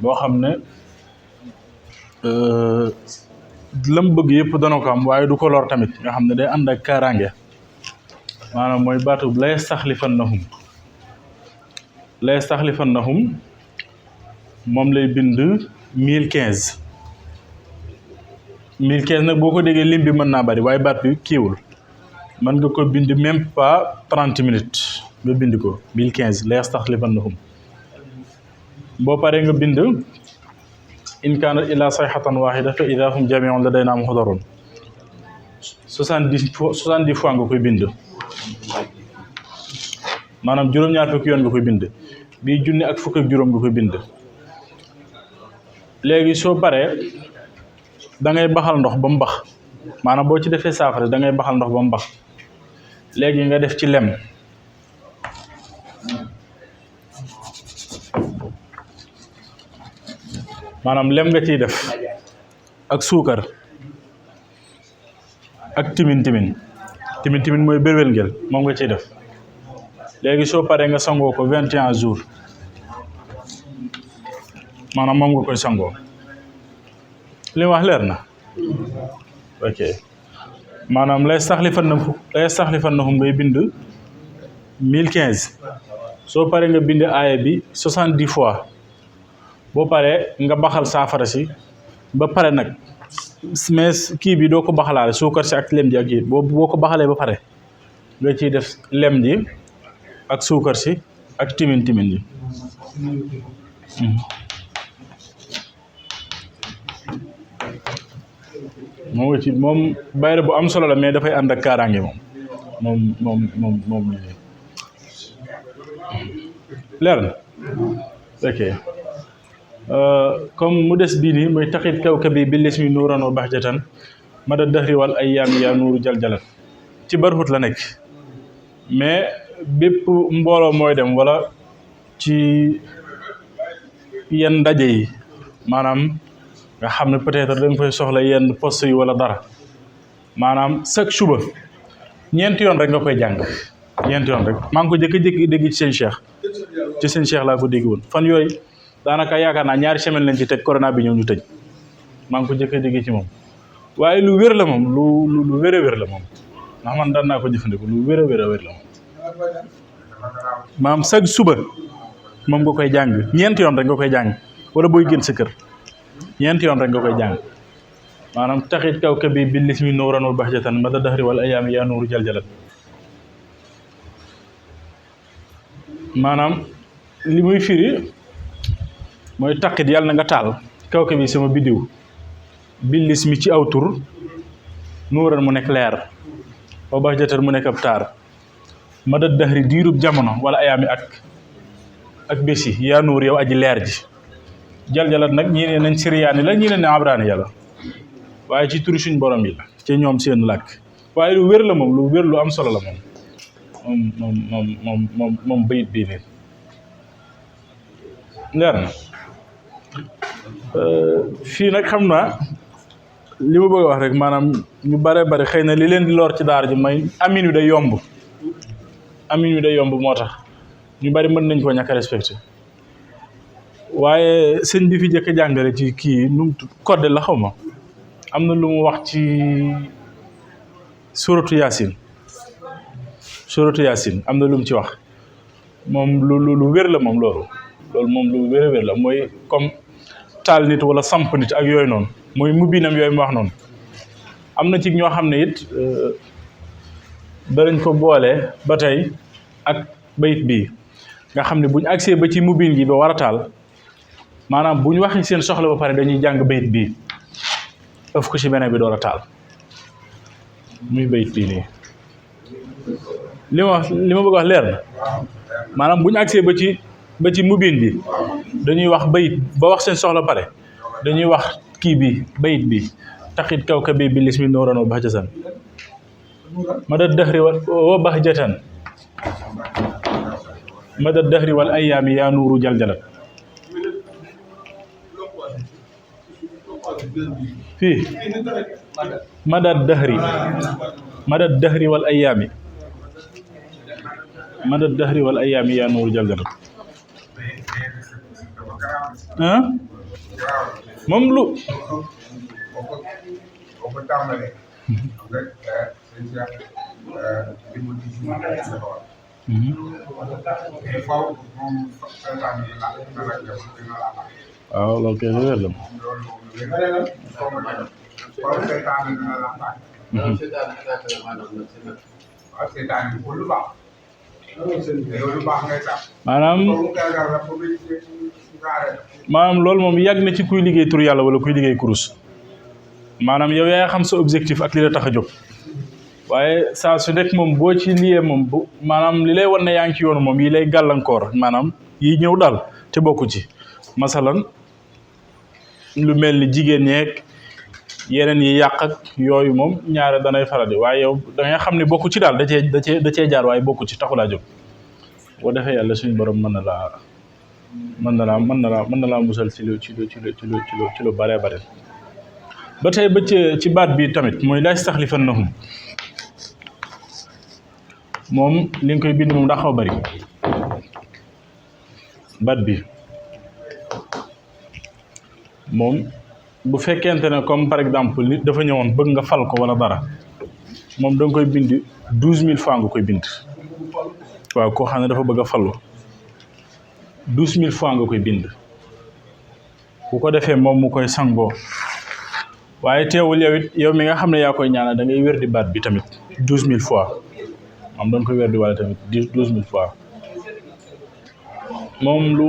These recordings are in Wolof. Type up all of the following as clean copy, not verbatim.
boo xam ne lam bëgg yëpp dana ko am waaye du ko lor tamit nga xam ne day ànd ak kaaraange maanaam mooy baatu la yastaxlifannahum moom lay bind 1015 nag boo ko déggee lim bi mën naa bari waaye baat bi kiiwul mën nga ko bind même pas 30 minutes nga bind ko 1015 la yastaxlifannahum boo paree nga bind in kaanat illa sayhatan waahida fa idaa hum jamii'un ladaynaa muhdaruun 70 fois nga koy bind maanaam juróom-ñaar fukki yoon nga koy bind bii junni ak fukk ak juróom nga koy bind léegi soo paree da ngay baxal ndox ba mu bax maanaam boo ci defee saafara da ngay baxal ndox ba mu bax léegi nga def ci lem maanaam lem nga ciy def ak suukar ak timin mooy bérwél ngel moom nga ciy def léegi soo paree nga sangoo ko 21 jours maanaam moom nga koy sangoo li wax leer na ok maanaam la yastaxlifannahum ngay bind 1015 soo paree nga bind aaya bi 70 fois boo paree nga baxal saafara si ba pare nag mais kii bi doo ko baxalaale suukar si ak lem ji ak yi boo ko baxalee ba pare nga ciy def lem ji ak suukar si ak timin ji moom nga ci moom bayre bu am solo la mais dafay ànd ak kaaraange moom leer na ok comme mu des bii nii mooy taxit kawkabi bi lismi nuuran wa bahjatan mada dahri wal ayyaam yaa nuuru jaljalan ci barhut la nekk mais bépp mbooloo mooy dem wala ci yenn ndaje yi maanaam nga xam ne peut-être da nga fay soxla yenn poste yi wala dara maanaam chaque suba ñeenti yoon rek nga koy jàng ñeenti yoon rek maa ngi ko jëkk dégg ci seen cheikh laa ko dégg woon fan yooyu daanaka yaakaar naa ñaari semaine lañ ci teg corona bi ñëw ñu tëj maa ngi ko jëkk dégg ci moom waaye lu wér la moom lu wér a wér la moom ndax man daan naa ko jëfandikoo lu wér a wér la moom maanaam chaque suba moom nga koy jàng ñeenti yoon rek nga koy jàng wala booy génn sa kër ñeenti yoon rek nga koy jàng maanaam taxit kawkabi bi lismi nuuran wa bahjatan mada dahri wal ayyaami yaa nuuru jaljalan maanaam li muy firi mooy taqit yàlla na nga taal kawkabi sama biddiw bi lismi ci aw tur nuuran mu nekk leer wa bahjatan mu nekk ab taar mada dahri diirub jamono wala ayaami ak bési yaa nuur yow aji leer ji jaljalat nag ñii ne nañ siriyaani la ñii ne abraani yàlla waaye ci turi suñ borom yi la ci ñoom seen làkk waaye lu wér la moom lu wér lu am solo la moom bayit bii nii leer na fii nag xam naa li ma bëgg a wax rek maanaam ñu bare bari xëy na li leen di lor ci daara ji may amin wi day yomb moo tax ñu bari mën nañ koo ñàkk a respecté waaye sëñ bi fi jëkk jàngale ci kii nu mu code la xaw ma am na lu mu wax ci suratu yaasin am na lu mu ci wax moom lu wér la moom loolu moom lu wér a wér la mooy comme taal nit wala samp nit ak yooyu noonu mooy mubinam yooyu mu wax noonu am na ci ñoo xam ne it danañ ko boole ba tey ak bayit bii nga xam ne buñ agsee ba ci mubin gi ba war a taal maanaam bu ñu waxee seen soxla ba pare dañuy jàng bayit bii ëf ko ci beneen bi door a taal muy bayit bii nii li ma bëgg wax leer na maanaam bu ñu agsee ba ci mubin bi dañuy wax bayit ba wax seen soxla pare dañuy wax kii bi bayit bi taxit kawkabi bi lismi nuuran wa bahjatan mada dahri wa bahjatan mada dahri wal ayyaami yaa nuuru jaljalat fii mada dahri wal ayyaami yaa nuuru jaljalat ah moom lu waaw loolu kay wér la maanaam loolu moom yàgg na ci kuy liggéey tur yàlla wala kuy liggéey kurus maanaam yow yaa xam sa objectif ak li la tax a jóg waaye saa su nekk moom boo ci liyee moom bu maanaam li lay wan ne yaa ngi ci yoonu moom yi lay gàllankoor maanaam yi ñëw daal te bokku ci masalan lu mel ni jigéen ñeeg yeneen yi yàq ak yooyu moom ñaare danay faral di waaye yow da nga xam ne bokku ci daal da cee jaar waaye bokku ci taxulaa jóg boo defee yàlla suñu borom mën na laa musal ci lu bare bare ba tey ba ci baat bi tamit mooy laa yastaxlifannahum moom li nga koy bind moom daa xaw bari baat bi moom bu fekkente ne comme par exemple nit dafa ñëwoon bëgg nga fal ko wala dara moom da nga koy bind 12000 fois nga koy bind waaw koo xam ne dafa bëgg a fallu 12000 fois nga koy bind bu ko defee moom mu koy sangoo waaye teewul yow mi nga xam ne yaa koy ñaanal da ngay wér di baat bi tamit 12000 fois moom doon koy wér di wala tamit 12000 fois moom lu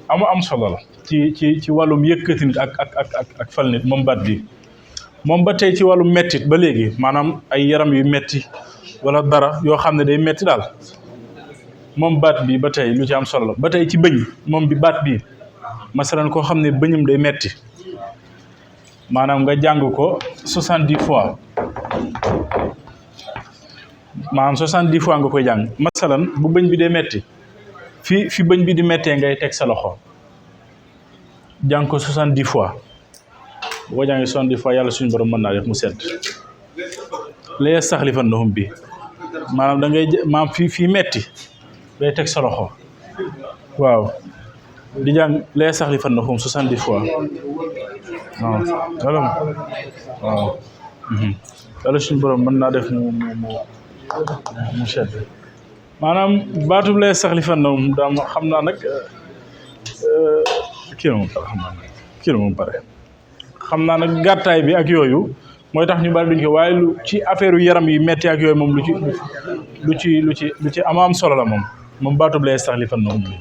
am solo la ci wàllum yëkkati nit ak fal nit moom baat bi moom ba tey ci wàllum mettit ba léegi maanaam ay yaram yu metti wala dara yoo xam ne day metti daal moom baat bi ba tey lu ci am solo la ba tey ci bëñ moom bi baat bi masalan koo xam ne bëñum day metti maanaam nga jàng ko 70 fois maanaam 70 fois nga koy jàng masalan bu bëñ bi dee metti fi bëñ bi di mettee ngay teg sa loxo jàng ko 70 fois boo ko jàngee 70 fois yàlla suñu borom mën naa def mu sedd la yastaxlifannahum bi maanaam da ngay maanaam fii metti day teg sa loxo waaw di jàng la yastaxlifannahum 70 fois waaw waaw yàlla suñu borom mën naa def mu sedd maanaam baatub la yastaxlifannahum daam xam naa nag kii la moom pare xam naa nag gàttaay bi ak yooyu mooy tax ñu bari duñ ko waaye lu ci affaire yaram yi metti ak yooyu moom lu ci am solo la moom baatub la yastaxlifannahum bi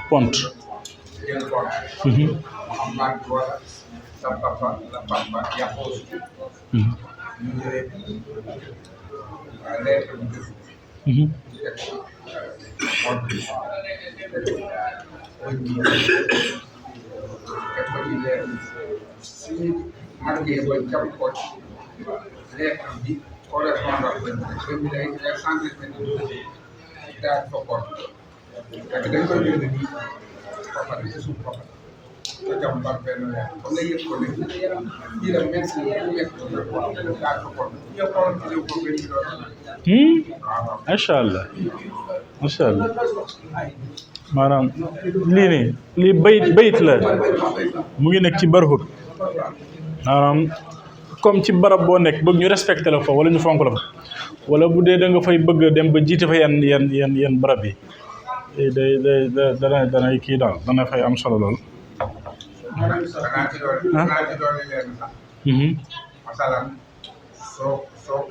pont macha allah maanaam lii bayit la mu ngi nekk ci barhut maanaam comme ci barab boo nekk bëgg ñu respecté la fa wala ñu fonk la fa wala bu dee da nga fay bëgg dem ba jiite fa yenn barab yi danay kii daal dana fay am solo lool. masalan soo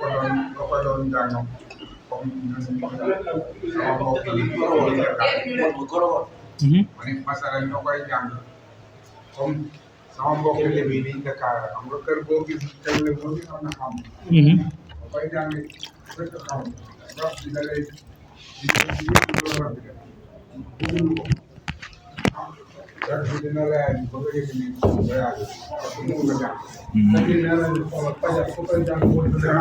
ko doon jàng comme sama mbokk yi masalan ñoo koy jàng comme sama mbokk lébi yi Dakar xam nga kër boo gis kër la boo gis am na xam boo koy jàng fekk xam rox bi da lay dina leer ba nga yëg ni voyage parce que mënu nga jàng léegi nee nañu xoolal pajat ku koy jàng boo ko jàng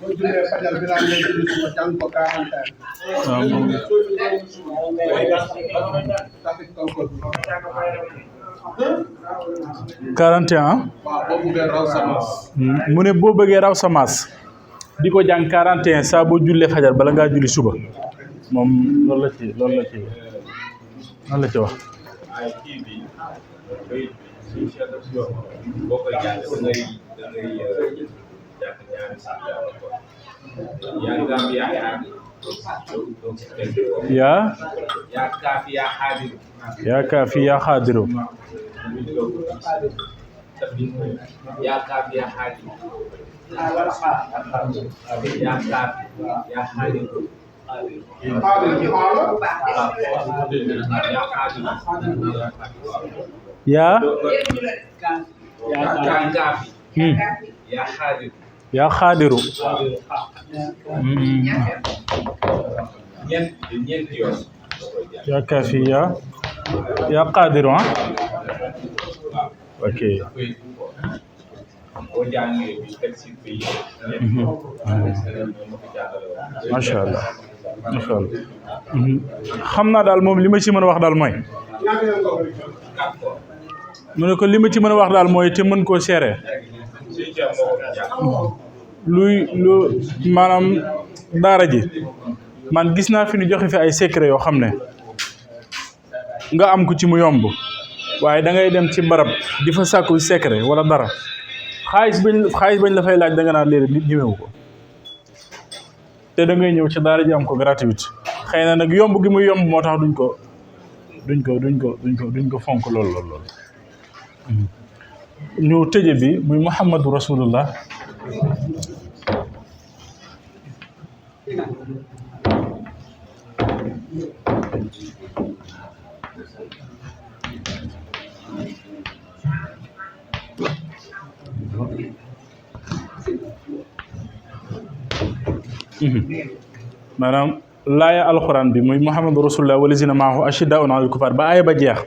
boo jullee fajar bi daan ngay julli suba jàng ko 40 ans. waaw moom tamit kaw ko. 41 waaw boo buggee raw sa maas. mu ne boo bëggee raw sa maas di ko jàng 41 saa boo jullee fajar bala ngaa julli suba moom loolu la ci wax. ay kii bi boo koy jàng da ngay jàng ñaari sax yaa gaam yaa xaadi yaa kaafi yaa xaadiru yaa kaafi yaa xaadiru yaa kaafi yaa xaadiru yaa kaafi yaa xaadiru yaa yaa xaadiru yaa kaafi yaa qaadiru ok macha allah xam naa daal moom li ma ci mën a wax daal mooy mu ne ko li ma ci mën a wax daal mooy te mën koo seere lu maanaam daara ji man gis naa fi ñu joxe fi ay secret yoo xam ne nga am ko ci mu yomb waaye da ngay dem ci barab di fa sàkku secret wala dara xaalis bañ la fay laaj da nga naan léegi nit ñëwewu ko te da ngay ñëw ci daara ji am ko gratuite xëy na nag yomb gi muy yomb moo tax duñ ko fonk lool ñu tëje bi muy Muhammadu Rasulullah maanaam laaya alxuraan bi muy Muhammadu Rasulullah walazina maahu ashiddaa'un alal kufaar ba aaya ba jeex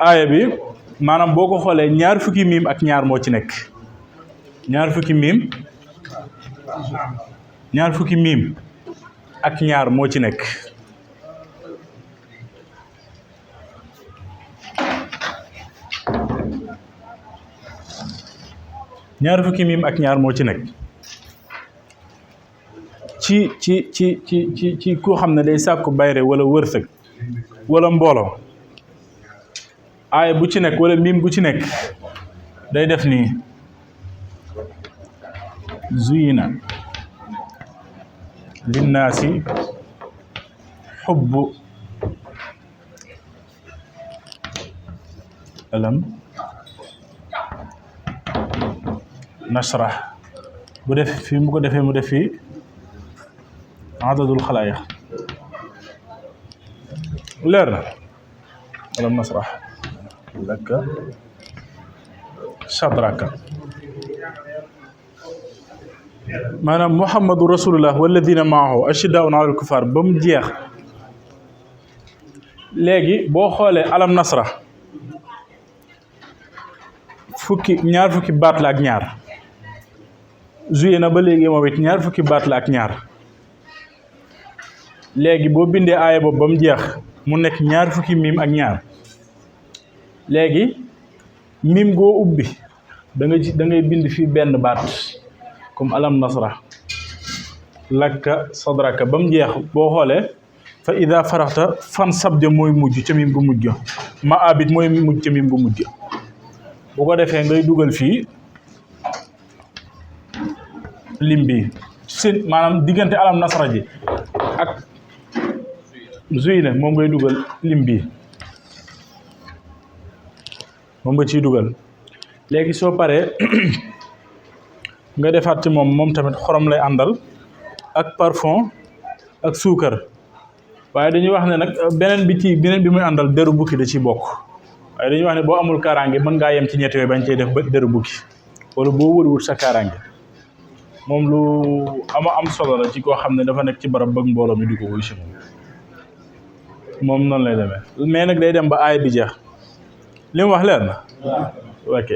aaya bi maanaam boo ko xoolee ñaar fukki miim ak ñaar moo ci nekk ñaar fukki miim ak ñaar moo ci nekk ñaar fukki miim ak ñaar moo ci nekk ci koo xam ne day sàkku bayre wala wërsëg wala mbooloo aaya bu ci nekk wala miim bu ci nekk day def nii zuyina linnaasi xubbu alam nashrah bu def fii mu ko defee mu def fii adadul xalaayiq leer na alam nasrah laka sadraka maanaam Muhammadu Rasulullah walladina maahu ashiddaa'un alal kufaar ba mu jeex léegi boo xoolee alam nasrah ñaar fukki baat la ak ñaar joué na ba léegi moom it ñaar fukki baat la ak ñaar léegi boo bindee aaya boobu ba mu jeex mu nekk ñaar fukki miim ak ñaar léegi miim goo ubbi da ngay bind fii benn baat comme alam nasrah laka sadraka ba mu jeex boo xoolee fa ida faraxta fansab ja mooy mujj ca miim gu mujj ma abit mooy mujj ca miim gu mujj bu ko defee ngay dugal fii lim bi seen maanaam diggante alam nasra ji ak zuyna moom ngay dugal lim bi moom nga ciy dugal léegi soo paree nga defaat ci moom tamit xorom lay àndal ak parfum ak suukar waaye dañuy wax ne nag beneen bi muy àndal deru bukki da ciy bokk waaye dañuy wax ne boo amul kaaraange mën ngaa yem ci ñett yooyu bañ cey def ba deru bukki wala boo wër-wër sa kaaraange moom lu am solo la ci koo xam ne dafa nekk ci barab bëgg mbooloo mi di ko wuy si moom noonu lay demee mais nag day dem ba aay bi jeex li mu wax leer na ok